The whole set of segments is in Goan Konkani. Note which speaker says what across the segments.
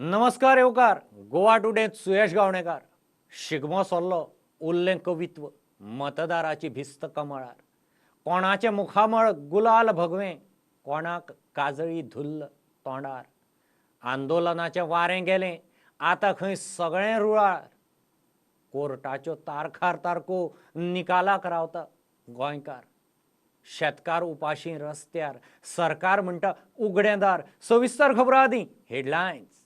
Speaker 1: नमस्कार येवकार गोवा टुडेंत सुयश गावणेकार. शिगमो सोल्लो, उरलें कवित्व, मतदाराची भिस्त कमळार. कोणाचें मुखामळ गुलाल भगवें, कोणाक काजळी धुल्ल तोंडार. आंदोलनाचें वारें गेलें, आतां खंय सगळें रुळार. कोर्टाच्यो तारखार तारखो निकालाक रावता गोंयकार. शेतकार उपाशी रस्त्यार, सरकार म्हणटा उगडें दार. सविस्तर खबरां आदीं हेडलायन्स.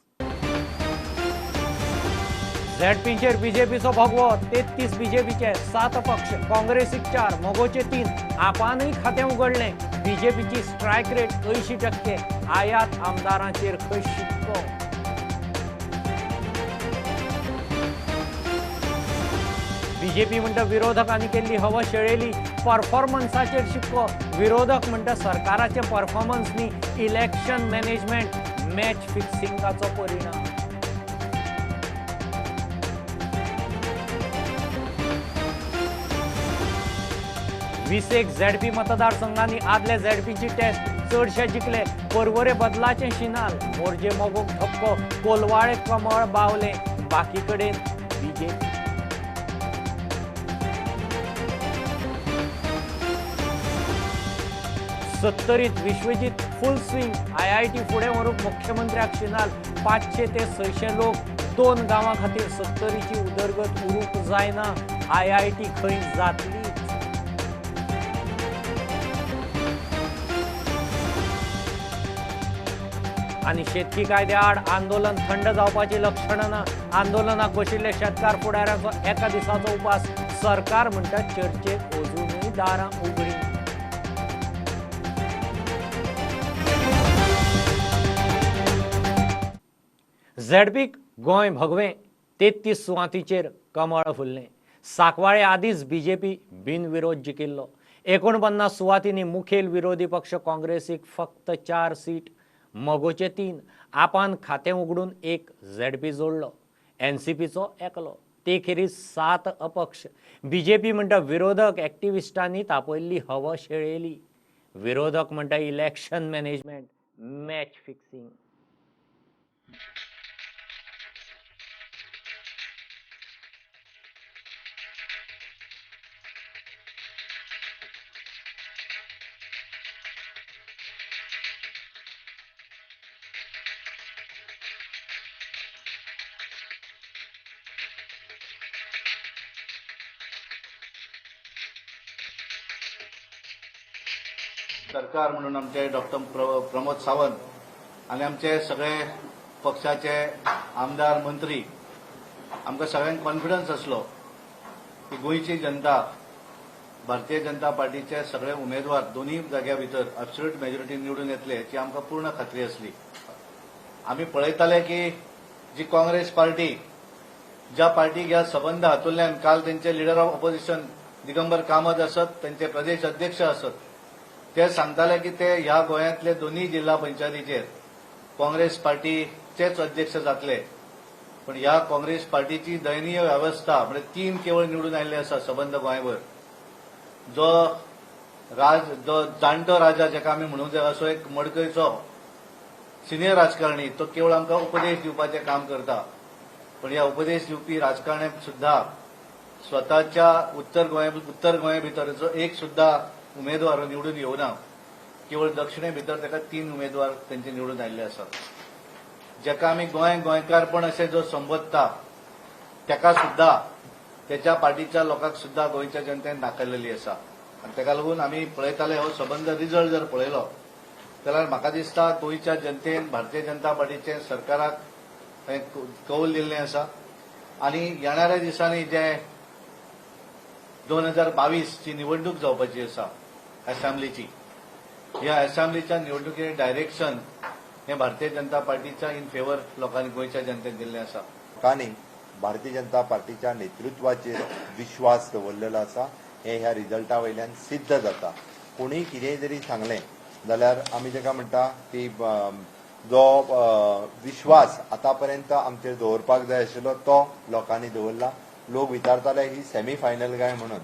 Speaker 1: झेडपीचेर बीजेपीचो भगवो, 33 बीजेपीचे, 7 पक्ष, काँग्रेसीक 4, मगोचे 3, आपानूय खातें उगडलें. बीजेपीची स्ट्रायक रेट 80%, आयात आमदारांचेर खंय शिक्को. बीजेपी म्हणटा विरोधकांनी केल्ली हवा शेळेली, परफॉर्मन्साचेर शिक्को. विरोधक म्हणटा सरकाराचें परफॉर्मन्स न्ही, इलेक्शन मॅनेजमेंट मॅच फिक्सिंगाचो परिणाम. 20 झेडपी मतदारसंघांनी आदले झेडपीची टेस्ट चडशे जिखले. परवरे बदलाचें शिनाल, मोरजे मगोक धपको, कोलवाळे कमळ बावले, बाकी कडेन बीजेपी. 70त विश्वजीत फुल स्विंग, IIT फुडें व्हरूंक मुख्यमंत्र्याक शिनाल. 500 ते 600 लोक 2 गांवां खातीर 70ची उदरगत उरूंक जायना, IIT खंय जातली. आनी शेतकी कायद्या आड आंदोलन थंड जावपाची लक्षणां ना. आंदोलनाक बशिल्ले शेतकार फुडाऱ्यांचो एका दिसाचो उपास. सरकार म्हणटा चर्चेक अजुनूय दारां उगडीं. झेडपीक गोंय भगवें, 33 सुवातींचेर कमळ फुल्लें. साकवाळे आदींच बीजेपी बिनविरोध जिखिल्लो. 49 सुवातींनी मुखेल विरोधी पक्ष काँग्रेसीक फक्त 4 सीट, मगोचे 3, आपान खातें उगडून 1 झेडपी जोडलो, एनसीपीचो एकलो, ते खेरीज 7 अपक्ष. बीजेपी म्हणटा विरोधक एक्टिविस्टांनी तापयल्ली हवा शेळेली. विरोधक म्हणटा इलेक्शन मॅनेजमेंट मॅच फिक्सिंग.
Speaker 2: सरकार म्हणून आमचे डॉक्टर प्रमोद सावंत आनी आमचे सगळे पक्षाचे आमदार मंत्री आमकां सगळ्यांक कॉन्फिडन्स आसलो की गोंयची जनता भारतीय जनता पार्टीचे सगळे उमेदवार दोनूय जाग्या भितर एब्सोल्यूट मेजॉरिटी निवडून येतले हाची आमकां पूर्ण खात्री आसली. आमी पळयताले की जी काँग्रेस पार्टी ज्या पार्टीक ह्या संबंद हातूंतल्यान काल तेंचे leader of opposition Digambar Kamat आसत, तेंचे प्रदेश अध्यक्ष आसत, ते सांगताले की ते ह्या गोंयांतले दोनूय जिल्हा पंचायतीचेर काँग्रेस पार्टीचेच अध्यक्ष जातले. पण ह्या काँग्रेस पार्टीची दयनीय वेवस्था म्हणजे 3 केवळ निवडून आयिल्ले आसा सबंद गोंयभर. जो जाणटो राजा जाका आमी म्हणूंक जाय असो एक मडकयचो सिनियर राजकारणी तो केवळ आमकां उपदेश दिवपाचें काम करता. पण ह्या उपदेश दिवपी राजकारण्याक सुद्दां स्वताच्या उत्तर गोंय भितर जो एक सुद्दां उमेदवार निवडून येवना, केवळ दक्षिणे भितर ताका 3 उमेदवार तेंचे निवडून आयिल्ले आसात. जाका आमी गोंय गोंयकारपण अशें जो संबोधता ताका सुद्दां तेच्या पार्टीच्या लोकांक सुद्दां गोंयच्या जनतेन नाकारलेली आसा. आनी ताका लागून आमी पळयताले हो सबंद रिजल्ट जर पळयलो जाल्यार म्हाका दिसता गोंयच्या जनतेन भारतीय जनता पार्टीचे सरकाराक कौल दिल्लें आसा. आनी येणाऱ्या दिसांनी जे 2022 ची निवडणूक जावपाची आसा असेंब्लीची, ह्या असेंब्लीच्या निवडणुकीचें डायरेक्शन हें भारतीय जनता पार्टीच्या इन फेवर लोकांनी गोंयच्या जनतेन दिल्लें आसा.
Speaker 3: लोकांनी भारतीय जनता पार्टीच्या नेतृत्वाचेर विश्वास दवरलेलो आसा हें ह्या रिजल्टा वयल्यान सिद्ध जाता. कोणीय कितेंय जरी सांगलें जाल्यार आमी ताका म्हणटा की जो विश्वास आतां पर्यंत आमचेर दवरपाक जाय आशिल्लो तो लोकांनी दवरला. लोक विचारताले ही सेमी फायनल काय म्हणून.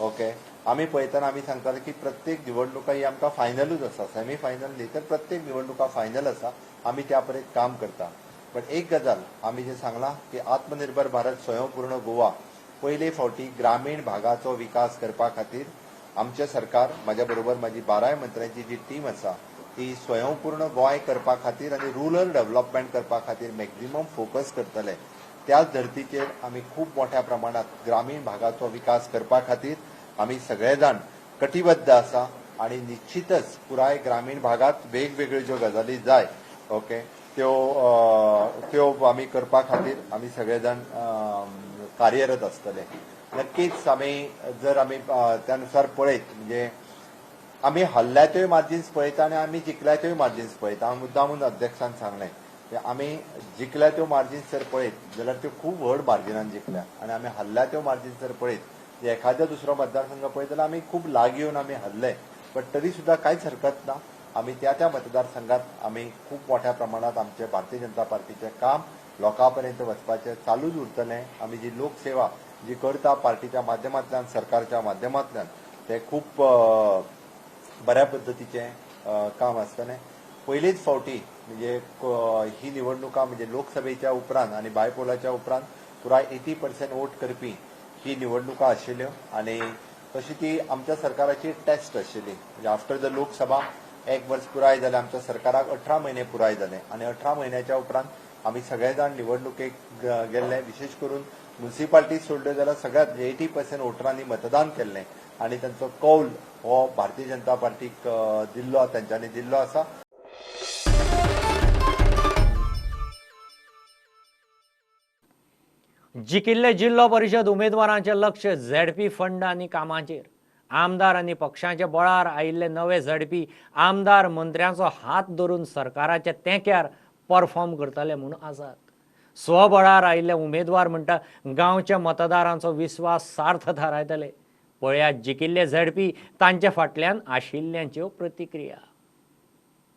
Speaker 3: ओके, आमी पळयतना आमी सांगताले की प्रत्येक निवडणुका ही आमकां फायनलूच आसा, सेमी फायनल न्ही तर प्रत्येक निवडणुका फायनल आसा. आमी त्या पर्यंत काम करता. बट एक गजाल आमी जे सांगलां की आत्मनिर्भर भारत स्वयंपूर्ण गोवा पयले फावटी ग्रामीण भागाचो विकास करपा खातीर आमचें सरकार, म्हाज्या बरोबर म्हाजी 12 मंत्र्यांची जी टीम आसा ती स्वयंपूर्ण गोंय करपा खातीर आनी रुरल डेव्हलपमेंट करपा खातीर मॅक्झिमम फोकस करतले. त्याच धर्तीचेर आमी खूब मोठ्या प्रमाणात ग्रामीण भागाचो विकास करपा खातीर आमी सगळे जाण कटिबद्ध आसा आनी निश्चितच पुराय ग्रामीण भागात वेगवेगळ्यो ज्यो गजाली जाय ओके त्यो त्यो आमी करपा खातीर आमी सगळे जाण कार्यरत आसतले. नक्कीच आमी जर आमी त्यानुसार पळयत म्हणजे आमी हल्ल्या त्योय मार्जिन्स पळयता आनी आमी जिखल्या त्योय मार्जिन्स पळयता. हांव मुद्दामून अध्यक्षान सांगलें की आमी जिखल्या त्यो मार्जिन्स जर पळयत जाल्यार त्यो खूब व्हड मार्जिनान जिखल्या आनी आमी हल्ल्या त्यो मार्जिन्स जर पळयत एखाद्या दुसरो मतदारसंघ पळयत जाल्यार आमी खूब लागीं येवन आमी हल्ले, बट तरी सुद्दां कांयच हरकत ना. आमी त्या त्या मतदारसंघात आमी खूब मोठ्या प्रमाणात आमचे भारतीय जनता पार्टीचें काम लोकां पर्यंत वचपाचें चालूच उरतलें. आमी जी लोकसेवा जी करता पार्टीच्या माध्यमांतल्यान, सरकारच्या माध्यमांतल्यान, ते खूब बऱ्या पद्दतीचें काम आसतलें. पयलीच फावटी म्हणजे ही निवडणुका म्हणजे लोकसभेच्या उपरांत आनी बायपोलाच्या उपरांत पुराय 80% वोट करपी ही निवडणुका आशिल्ल्यो आनी तशी ती आमच्या सरकाराची टेस्ट आशिल्ली. म्हणजे आफ्टर the Lok Sabha एक वर्स पुराय जालें, आमच्या सरकाराक 18 म्हयने पुराय जाले आनी 18 म्हयन्याच्या उपरांत आमी सगळे जाण निवडणुकेक गेल्ले. विशेष करून म्युनिसिपालिटी सोडल्यो जाल्यार सगळ्यात 80% वोटरांनी मतदान केल्लें आनी तांचो कौल हो भारतीय जनता पार्टीक दिल्लो, तांच्यांनी दिल्लो आसा.
Speaker 1: जिखिल्ले जिल्लो परिशद उमेदवारांचें लक्ष झेडपी फंड आनी कामाचेर. आमदार आनी पक्षांच्या बळार आयिल्ले नवे झेडपी आमदार मंत्र्यांचो हात धरून सरकाराच्या तेंक्यार परफॉर्म करतले म्हूण आसात. स्वबळार आयिल्ले उमेदवार म्हणटा गांवच्या मतदारांचो विस्वास सार्थ थारायतले. पळयात जिखिल्ले झेडपी तांच्या फाटल्यान आशिल्ल्यांच्यो प्रतिक्रिया.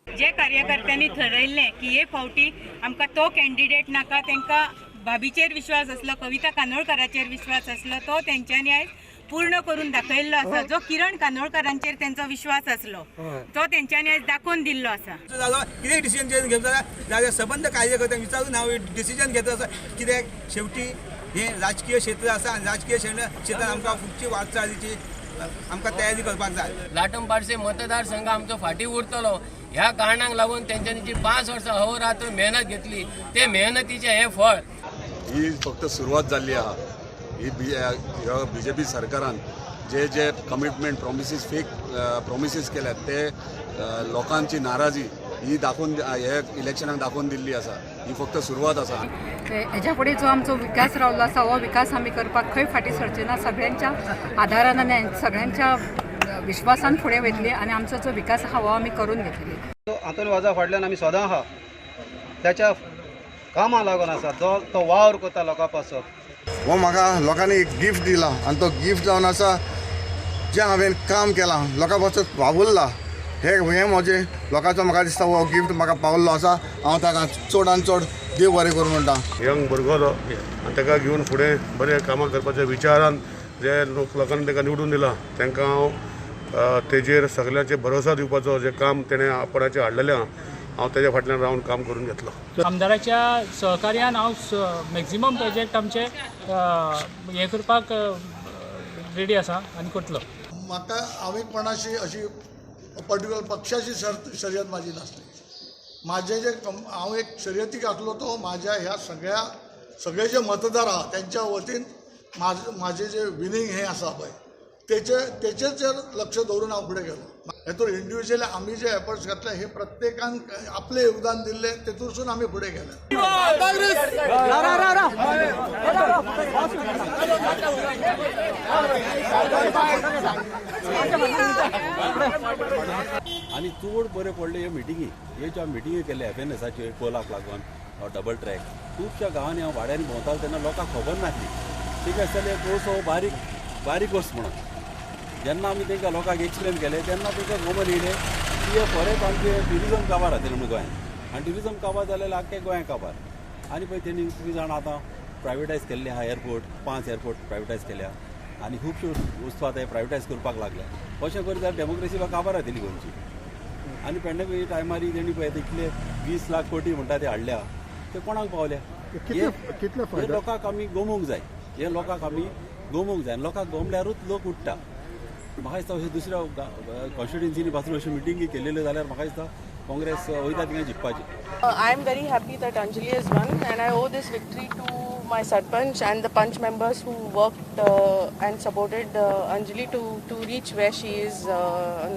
Speaker 4: जे कार्यकर्त्यांनी ठरयल्लें की हे फावटी आमकां तो कॅन्डिडेट नाका, तांकां भाभीचेर विश्वास आसलो, कविता कानोळकाराचेर विश्वास आसलो, तो तेंच्यांनी आयज पूर्ण करून दाखयल्लो आसा. जो किरण कानोळकारांचेर तेंचो विश्वास आसलो तो तेंच्यांनी आयज दाखोवन दिल्लो आसा.
Speaker 5: कितें डिसिजन घेतलो जाल्यार सबंद कार्यकर्त्यांक विचारून हांव डिसिजन घेतलो आसा. कित्याक शेवटी हें राजकीय क्षेत्र आसा आनी राजकीय क्षेत्रान आमकां फुडची वाटचालीची आमकां तयारी करपाक जाय.
Speaker 6: लाटम पार्से मतदारसंघ आमचो फाटीं उरतलो ह्या कारणाक लागून तेंच्यांनी जी 5 वर्सां अहोरात्र मेहनत घेतली ते मेहनतीचें हें फळ.
Speaker 7: ही फक्त सुरवात जाल्ली आहा. ही बीजेपी सरकारान जे जे कमिटमेंट प्रॉमिसीस, फेक प्रॉमिसीस केल्यात ते लोकांची नाराजी ही दाखोवन हे इलेक्शनाक दाखोवन दिल्ली आसा. ही फक्त सुरवात आसा.
Speaker 8: हेज्या फुडें जो आमचो विकास रावलो आसा हो विकास आमी करपाक खंय फाटीं सरचे ना. सगळ्यांच्या आदारान आनी सगळ्यांच्या विश्वासान फुडें वयतली आनी आमचो जो विकास आहा हो आमी करून घेतली.
Speaker 9: आंतोनी वाजा फाटल्यान आमी सदां आहा, त्याच्या कामां लागून आसा, जो तो वावर करता लोकां पासत.
Speaker 10: हो म्हाका लोकांनी एक गिफ्ट दिला आनी तो गिफ्ट जावन आसा जें हांवें काम केलां लोकां पासत वावुरला हें म्हजें लोकांचो म्हाका दिसता हो गिफ्ट म्हाका पावल्लो आसा. हांव ताका चड आनी चड देव बरें करूं म्हणटा.
Speaker 11: यंग भुरगो तो आनी ताका घेवन फुडें बरें कामां करपाच्या विचारान जे लोकांनी ताका निवडून दिला तांकां हांव तेजेर सगळ्यांचेर भरोसा दिवपाचो जें काम तेणें आपणाचें हाडलेलें आहा हांव तेज्या फाटल्यान रावन काम करून घेतलो.
Speaker 12: आमदाराच्या सहकार्यान हांव मॅक्झिमम प्रोजेक्ट आमचे हें करपाक रेडी आसा आनी करतलो.
Speaker 13: म्हाका हांवें कोणाशी अशी पर्टिक्युलर पक्षाची शर्यत म्हाजी नासली. म्हाजें जे हांव एक शर्यतीक आसलो तो म्हाज्या ह्या सगळे जे मतदार आहा तेंच्या वतीन म्हाजें जें विनींग हें आसा पळय तेचेच लक्ष दवरून हांव फुडें गेलो. हेतून इंडिविज्युअली आमी जे एफर्ट्स घातले हे प्रत्येकान आपलें योगदान दिल्लें तेतूरसून आमी फुडें गेले.
Speaker 14: आनी चड बरें पडलें ह्यो मिटिंगी, ह्यो ज्यो मिटिंगी केल्यो एफ एन एसाच्यो पोलाक लागून डबल ट्रॅक खुबश्या गांवांनी हांव वाड्यांनी भोंवतालो तेन्ना लोकांक खबर नासली. ठीक आसताले कोळसो बारीक बारीक वस्त म्हणून जेन्ना आमी तांकां लोकांक एक्सप्लेन केलें तेन्ना तांकां खबर येयलें की परत आमचें ट्युरिजम काबार जातलें म्हणून गोंयांत, आनी ट्युरिजम काबार जालें आख्खें गोंय काबार. आनी पळय तेणी तुमी जाणा आतां प्रायवेटायज केल्ले आहा एअरपोर्ट, 5 एअरपोर्ट प्रायवेटायज केल्या आनी खुबश्यो वस्तू आतां प्रायवेटायज करपाक लागल्या. अशें करीत जाल्यार डेमोक्रेसी काबार जातली गोंयची. आनी पेडणे टायमार तेणी पळय इतले 20 लाख कोटी म्हणटा ते हाडल्या. ते कोणाक पावल्या? हे लोकांक आमी गोमोवंक जाय, हे लोकांक आमी गोमोवंक जाय आनी लोकांक गोमल्यारूच लोक उठ्ठा. म्हाका दिसता अशें दुसऱ्या कॉन्स्टिट्युएन्सीनी पासून अश्यो मिटिंगी केलेल्यो जाल्यार म्हाका दिसता काँग्रेस वयता थिंगा जिखपाची.
Speaker 15: I am very happy that Anjali has won and I owe this victory to my sarpanch and the panch members who worked and supported Anjali to reach where she is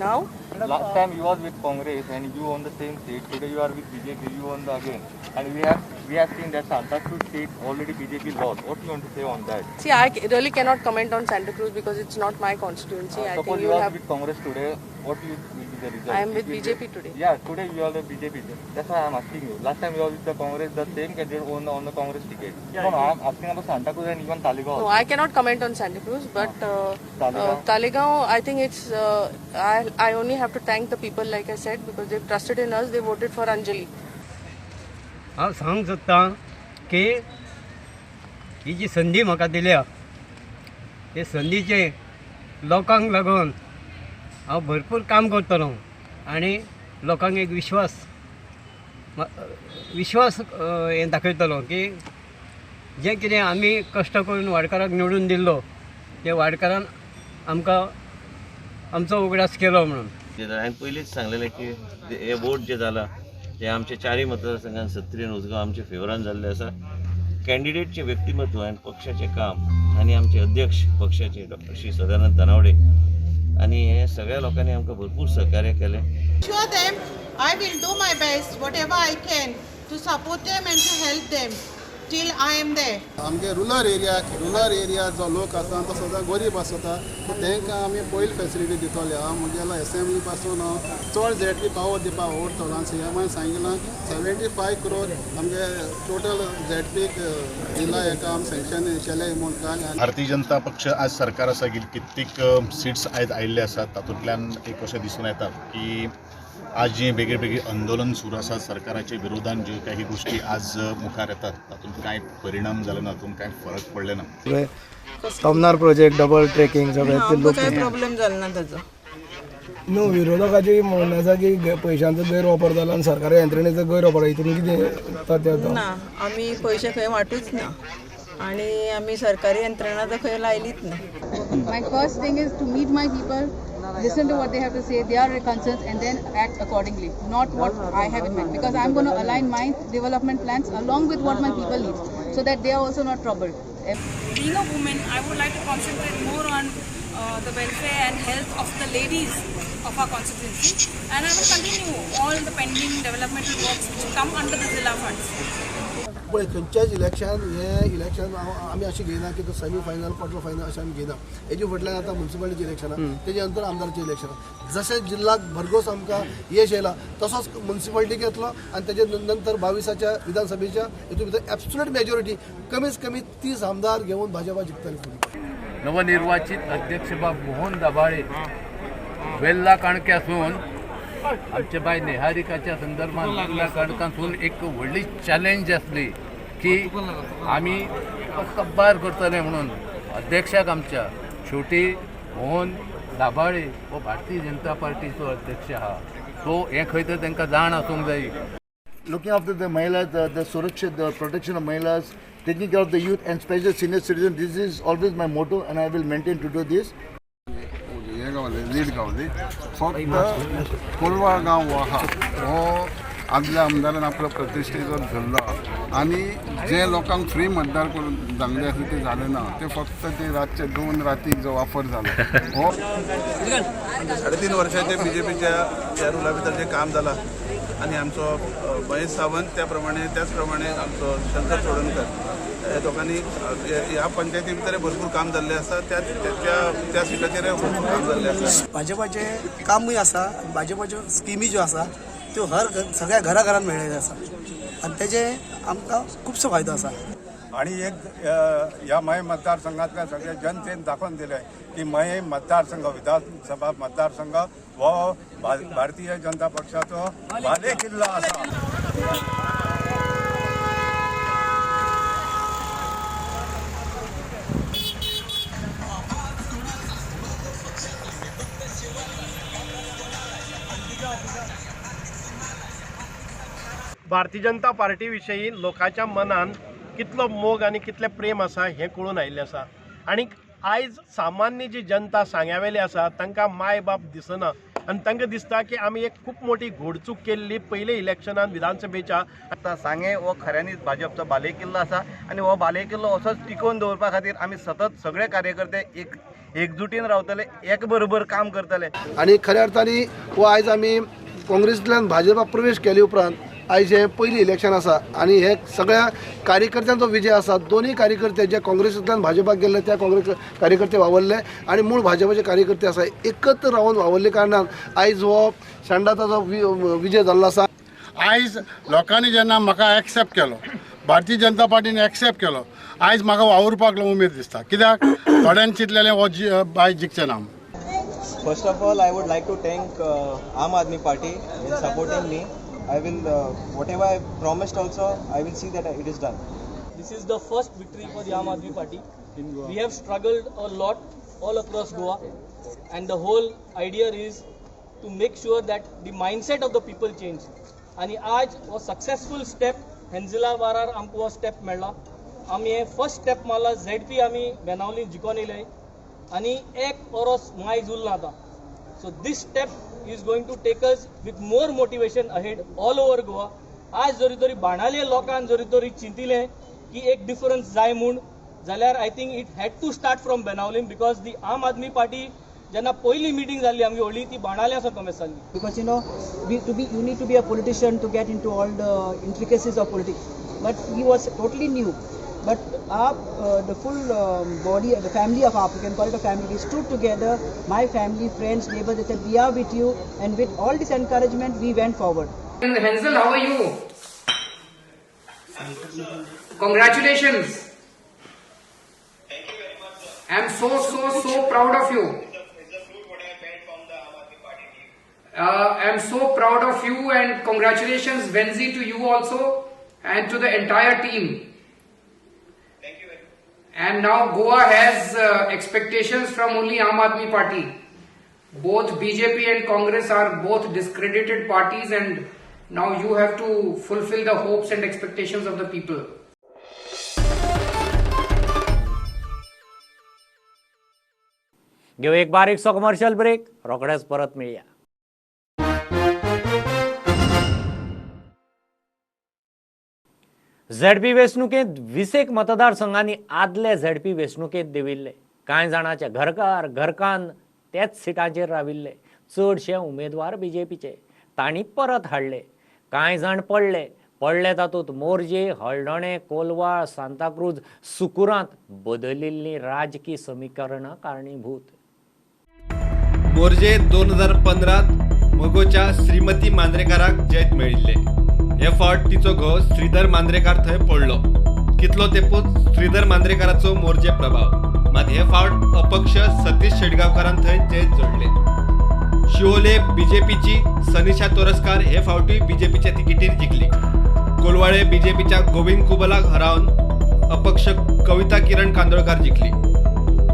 Speaker 15: now.
Speaker 16: Last time you was with Congress and you won the same seat. Today you are with BJP, you won the again. And we have seen that Santa Cruz seat already BJP lost. What do you want to say on that?
Speaker 15: See, I really cannot comment on Santa Cruz because it's not my constituency. I
Speaker 16: suppose
Speaker 15: think
Speaker 16: you are with Congress today. What will be the result?
Speaker 15: I am with BJP today.
Speaker 16: Yeah, today you are the BJP. That's why I am asking you. Last time you were with the Congress, the same candidate won on the Congress ticket. Yeah, no, I am asking about Santa Cruz and even Taleigao.
Speaker 15: No, I cannot comment on Santa Cruz, but Taleigao, I think it's I only have to thank the people, like I said, because they've trusted in us. They voted for Anjali.
Speaker 17: हांव सांगूंक सोदतां की ही जी संदी म्हाका दिल्या ते संदीचे लोकांक लागून हांव भरपूर काम करतलो आनी लोकांक एक विश्वास विश्वास हें दाखयतलो की जें कितें आमी कश्ट करून वाडकाराक निवडून दिल्लो ते वाडकारान आमकां आमचो उगडास केलो म्हणून.
Speaker 18: हांवें पयलींच सांगलेलें की हे वोट जे जाला ते आमचे चारय मतदारसंघान सत्री आनी उसगांव आमचे फेवरान जाल्ले आसा. कॅन्डिडेटचें व्यक्तिमत्व आनी पक्षाचें काम आनी आमचे अध्यक्ष पक्षाचे डॉक्टर श्री सदानंद तानावडे आनी हे सगळ्या लोकांनी आमकां भरपूर सहकार्य केलें.
Speaker 19: Assure them I will do my best whatever I can to support them and to help them till I am there.
Speaker 20: आमगे रुरल एरिया जो लोक आसा तो सदां गरीब आसता, सो तांकां आमी पयली फेसिलिटी दितले. हांव म्हगेलो एसेंब्ली पासून हांव चड झेडपी पावर दिवपाक आवडटलो आनी सीएमान सांगिलां 75 करोड आमगे टोटल झेडपीक दिला हेका आमी सँक्शन केलें म्हूण काल.
Speaker 21: भारतीय जनता पक्ष आज सरकार आसा कित्येक सिट्स आयज आयिल्ले आसात तातूंतल्यान एक अशें दिसून येता की आज जी वेगळी वेगळी आंदोलन सुरू आसा सरकाराच्या विरोधान ज्यो काही गोष्टी आज मुखार येतात तातूंत कांय परिणाम जाले ना, तातूंत कांय फरक पडले ना.
Speaker 22: तमनार प्रोजेक्ट डबल ट्रेकिंग सगळें ते लोक
Speaker 23: काय प्रॉब्लेम जालो ना ताजो.
Speaker 22: न्हू विरोधकाची म्हणणें आसा की पयशांचो गैरवापर जाला आनी सरकारी यंत्रणेचो गैरवापर, हितून कितें तथ्य
Speaker 23: ना? आमी पयशे खंय वांटूच ना आनी आमी सरकारी यंत्रणा तर खंय लायलीच ना.
Speaker 8: My first thing is to meet my people, listen to what they have to say, their concerns, and then act accordingly, not what I have in mind, because I'm going to align my development plans along with what my people need, so that they are also not troubled.
Speaker 24: Being a woman, I would like to concentrate more on the welfare and health of the ladies of our constituency, and I will continue all the pending developmental works which come under the Zilla funds.
Speaker 25: पळय खंयच्याच इलेक्शन हें इलेक्शन आमी अशें घेयना की तो सेमी फायनल क्वॉर्टर फायनल अशें आमी घेयना. हेजे फाटल्यान आतां म्युनिसिपालिटीचें इलेक्शन आहा, तेजे नंतर आमदारचें इलेक्शन आहा. जशें जिल्ल्याक भरघोस आमकां येश येयला तसोच म्युनिसिपालिटीक येतलो आनी तेजे नंतर 22च्या विधानसभेच्या हितून भितर एब्सोल्यूट मेजॉरिटी कमीत कमी 30 आमदार घेवन भाजपा जिखतली फुडें.
Speaker 26: नवनिर्वाचित अध्यक्ष बाब मोहन दाभाळे वेल्ला काणक्यासून आमचे बाय निहारिकाच्या संदर्भात वेल्ला काणकासून एक व्हडली चॅलेंज आसली की आमी कब्बार करतले म्हणून अध्यक्षाक आमच्या शेवटी मोहन दाभाळे हो भारतीय जनता पार्टीचो अध्यक्ष आहा, सो हें खंय तर तांकां जाण आसूंक जाय.
Speaker 27: Looking after the mahilas, the surakshit, the protection of mahilas, taking care of the youth and especially senior citizens, this is always my motto and I will maintain to do this.
Speaker 28: हें गावलें लीड गावली फक्त कोलवा गांव हो आहा हो आदल्या आमदारान आपलो प्रतिश्ठेचो धरलो आनी जे लोकांक फ्री मतदार करून जाल्लें आसलें तें जालें ना, ते फक्त ते रातचे 2 राती जो वापर जालो हो.
Speaker 5: 3.5 वर्षाचे बीजेपीच्या ह्या रुला भितर जें काम जालां आनी आमचो महेश सावंत त्या प्रमाणे त्याच प्रमाणे आमचो शंकर चोडणकर ह्या दोगांनी ह्या पंचायती भितर भरपूर काम जाल्लें आसा, त्या त्या सिटाचेर भरपूर काम जाल्लें आसा.
Speaker 29: भाजपाचें कामूय आसा, भाजपाच्यो स्किमी ज्यो आसा त्यो हर सगळ्या घराघरान मेळिल्ल्यो आसा आनी तेजे आमकां खुबसो फायदो आसा.
Speaker 30: आणि एक ह्या मये मतदारसंघातल्या सगळ्या जनतेन दाखोवन दिलें की मये मतदारसंघ विधानसभा मतदारसंघ हो भारतीय जनता पक्षाचो बाले किल्लो आसा.
Speaker 1: भारतीय जनता पार्टी विशयी लोकांच्या मनान कितलो मोग आनी कितलें प्रेम आसा हें कळून आयिल्लें आसा. आनी आयज सामान्य जी जनता सांग्यावेली आसा तांकां माय बाप दिसना आनी तांकां दिसता की आमी एक खूब मोठी घोडचूक केल्ली पयले इलेक्शनान विधानसभेच्या.
Speaker 2: आतां सांगें हो खऱ्यांनीच भाजपचो बालेकिल्लो आसा आनी हो बालेकिल्लो असोच टिकोवन दवरपा खातीर आमी सतत सगळे कार्यकर्ते एकजुटीन रावतले, एक बरोबर काम करतले.
Speaker 25: आनी खऱ्या अर्थान हो आयज आमी काँग्रेसींतल्यान भाजपा प्रवेश केले उपरांत आयज हें पयलीं इलेक्शन आसा आनी हे सगळ्या कार्यकर्त्यांचो विजय आसा. दोनूय कार्यकर्ते जे काँग्रेसींतल्यान भाजपाक गेल्ले त्या काँग्रेस कार्यकर्ते वावरले आनी मूळ भाजपाचे कार्यकर्ते आसा एकत्र रावन वावरले कारणान आयज हो शेंडाताचो विजय जाल्लो आसा.
Speaker 3: आयज लोकांनी जेन्ना म्हाका एक्सेप्ट केलो, भारतीय जनता पार्टीन एक्सेप्ट केलो, आयज म्हाका वावुरपाक उमेद दिसता. कित्याक थोड्यांनी चिंतलेलें हो बाय जिखचें ना.
Speaker 4: First of all, I would like to thank Aam Aadmi Party in supporting me. I will, whatever I promised also, I will see that it is done.
Speaker 6: This is the first victory for the Aam Aadmi Party. We have struggled a lot all across Goa, and the whole idea is to make sure that the mindset of the people change. And आज वो successful step हेंजिला वारार आमकां वो step मेळ्ळा. आमी हे first step मारला, ZP आमी बेनावली जिखोन येयले आनी एक ओरोस मायज उरला आतां. So this step is going to take us with more motivation ahead all over Goa. आज जरी तरी बाणाले लोकांक जरी तरी चिंतिलें की एक डिफरन्स जाय म्हूण जाल्यार I think it had to start from Benaulim, because the Aam Aadmi Party जेन्ना पयली मिटींग जाल्ली आमची व्हडली ती बाणाले आसा कमेस जाल्ली.
Speaker 7: Because you know you need to be a politician to get into all the intricacies of politics, but he was totally new. But AAP, the full body, the family of AAP, you can call it a family, we stood together, my family, friends, neighbors, they said, we are with you, and with all this encouragement, we went forward.
Speaker 9: Hansel, how are you? Congratulations.
Speaker 10: Thank you very much, sir.
Speaker 9: I am so proud of you.
Speaker 10: It's a fruit what I felt from the Aam Aadmi Party team.
Speaker 9: I am so proud of you, and congratulations, Venzi, to you also, and to the entire team. And now Goa has expectations from only Aam Aadmi Party. Both BJP and Congress are both discredited parties, and now you have to fulfill the hopes and expectations of the people.
Speaker 11: घेऊ एक बारीकसो कमर्शियल ब्रेक, रोखडेच परत मेळया. झेडपी वेंचणुकेंत 20 मतदारसंघांनी आदले झेडपी वेंचणुकेंत देविल्ले. कांय जाणांचे घरकार घरकान्न तेच सिटांचेर राविल्ले. चडशे उमेदवार बीजेपीचे, तांणी परत हाडले. कांय जाण पडले, पडले तातूंत मोरजे, हळदोणे, कोलवाळ, सांताक्रूज, सुकुरांत बदलिल्लीं राजकी समीकरणां कारणीभूत.
Speaker 12: मोरजे 2015 मगोच्या श्रीमती मांद्रेकाराक जैत मेळिल्लें. हे फावट तिचो घोव श्रीधर मांद्रेकार थंय पडलो. कितलो तेंपूच श्रीधर मांद्रेकाराचो मोरजे प्रभाव, मात हे फावट अपक्ष सतीश शेटगांवकारान थंय जैत जोडले. शिवोले बीजेपीची सनिशा तोरस्कार हे फावटूय बीजेपीच्या तिकेटीर जिखली. कोलवाळे बीजेपीच्या गोविंद कुबलाक हरावन अपक्ष कविता किरण कांदोळकार जिखली.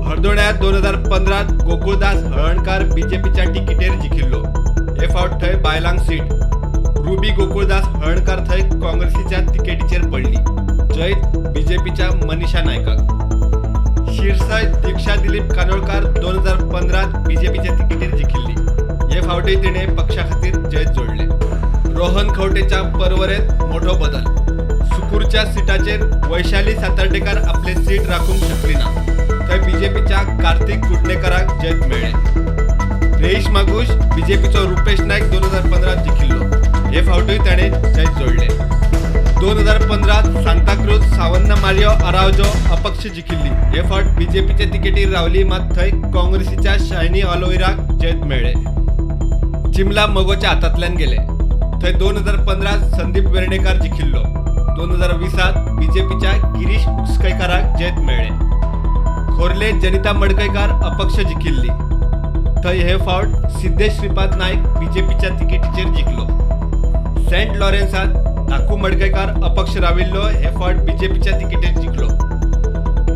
Speaker 12: हळदोण्यात 2015 गोकुळदास हळणकार बीजेपीच्या तिकेटीर जिखिल्लो. हे फावट थंय बायलांक सीट रुबी गोकुळदास हळणकार थंय काँग्रेसीच्या तिकेटीचेर पडली. जैत बीजेपीच्या मनीषा नायकाक. शिरसाय दीक्षा दिलीप कानोळकार 2015 बीजेपीच्या तिकेटीर जिखिल्ली. हे फावटी तिणे पक्षा खातीर जैत जोडले. रोहन खवटेच्या परवरेत मोठो बदल. सुकूरच्या सिटाचेर वैशाली सातार्डेकार आपले सीट राखूंक शकली ना. थंय बीजेपीच्या कार्तिक कुडणेकराक जैत मेळ्ळें. रेईश मागूश बीजेपीचो रुपेश नायक 2015 जिखिल्लो. हे फावटूय ताणें जैत जोडलें. 2015 सांताक्रूज सावन्ना मारियो आरावजो अपक्ष जिखिल्ली. हे फावट बीजेपीचे तिकेटीर रावली, मात थंय काँग्रेसीच्या शायनी ऑलोइराक जैत मेळ्ळें. चिमला मगोच्या हातांतल्यान गेले. थंय 2015 संदीप वेर्णेकार जिखिल्लो. 2020 बीजेपीच्या गिरीश उसकयकाराक जैत मेळ्ळें. खोर्ले जनिता मडकयकार अपक्ष जिखिल्ली. थंय हे फावट सिद्धेश श्रीपाद नायक बीजेपीच्या तिकेटीचेर जिखलो. सेंट लॉरेन्सात धाकू मडकयकार अपक्ष राविल्लो. हे फावट बीजेपीच्या तिकेटीर जिखलो.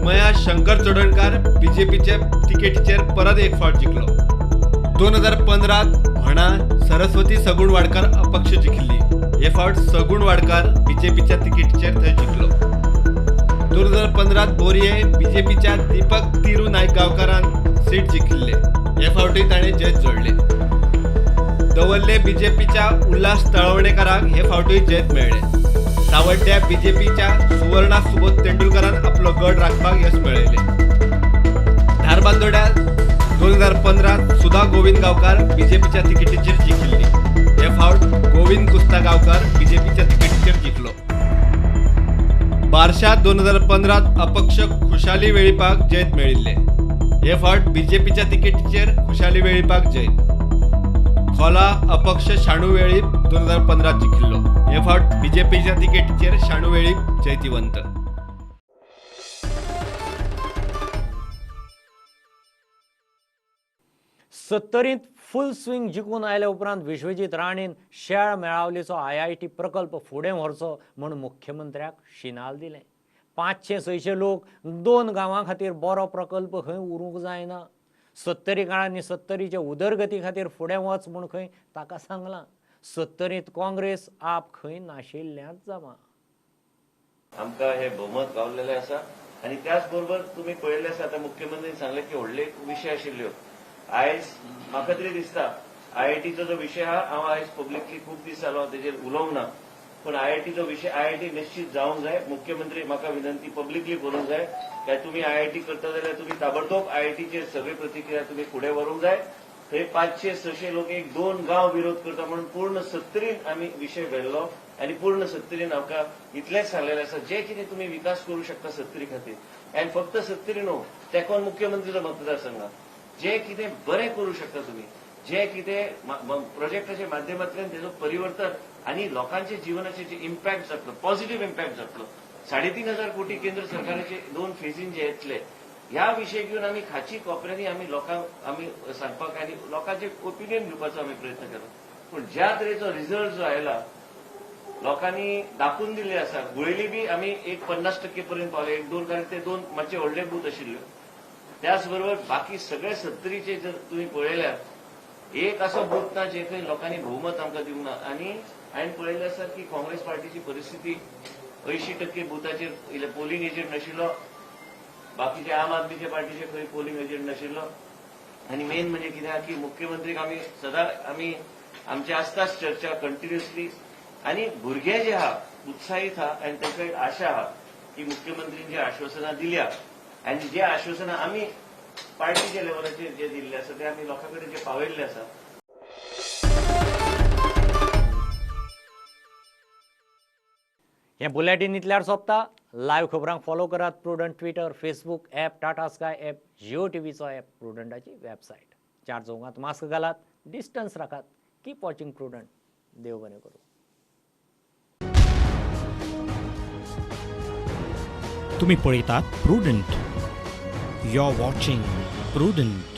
Speaker 12: मया शंकर चोडणकार बीजेपीच्या तिकेटीचेर परत एक फावट जिखलो. 2015 हणा सरस्वती सगुणवाडकर अपक्ष जिखिल्ली. हे फावट सगुण वाडकार बीजेपीच्या तिकेटीचेर थंय जिखलो. 2015 बोरये बीजेपीच्या दीपक तिरू नायक गांवकारान सीट जिखिल्ले. हे फावटी ताणें जैत जोडले. दवर्ले बीजेपीच्या उल्हास तळवणेकाराक हे फावटी जैत मेळ्ळें. सावड्ड्या बीजेपीच्या सुवर्णा सुबोध तेंडुलकरान आपलो गड राखपाक यश मेळयलें. धारबांदोड्या 2015 सुधा गोविंद गांवकार बीजेपीच्या तिकेटीचेर जिखिल्ली. हे फावट गोविंद कुस्ता गांवकार बीजेपीच्या तिकेटीचेर जिखलो. बार्शा 2015 अपक्ष खुशाली वेळीपाक जैत मेळिल्लें. हे फावट बीजेपीच्या तिकेटीचेर खुशाली वेळीपाक जैत. खोला अपक्ष शाणू वेळीप 2015 जिखिल्लो. हे फावट बीजेपीच्या तिकेटीचेर शाणू वेळीप जैतिवंत.
Speaker 11: सत्तरींत फुल स्विंग जिखून आयल्या उपरांत विश्वजीत राणेन शेळ मेळावलीचो IIT प्रकल्प फुडें व्हरचो म्हूण मुख्यमंत्र्याक शिनाल दिलें. 500-600 लोक 2 गांवां खातीर बरो प्रकल्प खंय उरूंक जायना. सत्तरीकारांनी सत्तरीचे उदरगती खातीर फुडें वच म्हूण खंय ताका सांगलां. सत्तरींत काँग्रेस आप खंय नाशिल्ल्यांत जमा.
Speaker 13: आमकां हे भोवमत गावलेलें आसा आनी त्याच बरोबर तुमी पळयल्लें आसा आतां मुख्यमंत्र्यान सांगलें की व्हडले विशय आशिल्ल्यो. आयज म्हाका तरी दिसता आयआयटीचो जो विशय आहा हांव आयज पब्लिकली खूब दीस जालो तेजेर उलोवंक ना, पूण आयआयटीचो विशय आयआयटी निश्चित जावंक जाय. मुख्यमंत्री म्हाका विनंती पब्लिकली करूंक जाय काय तुमी आयआयटी करता जाल्यार तुमी ताबडतोब आयआयटीचेर सगळी प्रतिक्रिया तुमी फुडें व्हरूंक जाय. थंय 500-600 लोक 1-2 गांव विरोध करता म्हणून पूर्ण सत्तरीन आमी विशय व्हेल्लो आनी पूर्ण सत्तरीन आमकां इतलेंच सांगलेलें आसा जे कितें तुमी विकास करूं शकता सत्तरी खातीर. आनी फक्त सत्तरी न्हू, तेकोन मुख्यमंत्रीचो मतदारसंघ जे कितें बरें करूं शकता तुमी, जे कितें प्रोजेक्टाच्या माध्यमांतल्यान तेजो परिवर्तन आनी लोकांच्या जिवनाचेर जे इम्पॅक्ट जातलो, पॉझिटिव्ह इम्पॅक्ट जातलो. 3,500 कोटी केंद्र सरकाराचे 2 फेजीन जे येतले ह्या विशय घेवन आमी खाची कोपऱ्यांनी आमी लोकांक आमी सांगपाक आनी लोकांचे ओपिनियन घेवपाचो आमी प्रयत्न केलो. पूण ज्या तरेचो रिजल्ट जो आयला लोकांनी दाखोवन दिल्ले आसा. गुळेली बी आमी एक 50% पर्यंत पावले, 1-2, कारण ते 2 मातशे व्हडले बूथ आशिल्ले. त्याच बरोबर बाकी सगळे सत्तरीचे जर तुम्ही पळयल्यार एक असो बूथ ना जे खंय लोकांनी भोवमत आमकां दिवंक ना. आनी हांवें पळयलें आसा की काँग्रेस पार्टीची परिस्थिती 80% बुथाचेर पोलिंग एजंट नाशिल्लो, बाकीचे आम आदमीच्या पार्टीचे खंय पोलिंग एजंट नाशिल्लो. आनी मेन म्हणजे कितें आहा की मुख्यमंत्रीक आमी सदां आमी आमची आसताच चर्चा कंटिन्युअसली आनी भुरगे जे आहा उत्साहीत आहा आनी तांकां एक आशा आहा की मुख्यमंत्रीन जी आश्वासनां दिल्या आनी जे आश्वासनां आमी पार्टीच्या लेवलाचेर जे दिल्ले आसा ते आमी लोकां कडेन जे पावयल्ले आसा.
Speaker 11: हें बुलेटीन इतल्यार सोंपता. लायव्ह खबरांक फॉलो करात Prudent Twitter, Facebook app, Tata Sky app, Jio टीव्हीचो app, प्रुडंटाची website. 4 चौगांत मास्क घालात, डिस्टन्स राखात. Keep watching Prudent. देव बरें करूं.
Speaker 14: तुम्ही पळयतात Prudent. You are watching Prudent.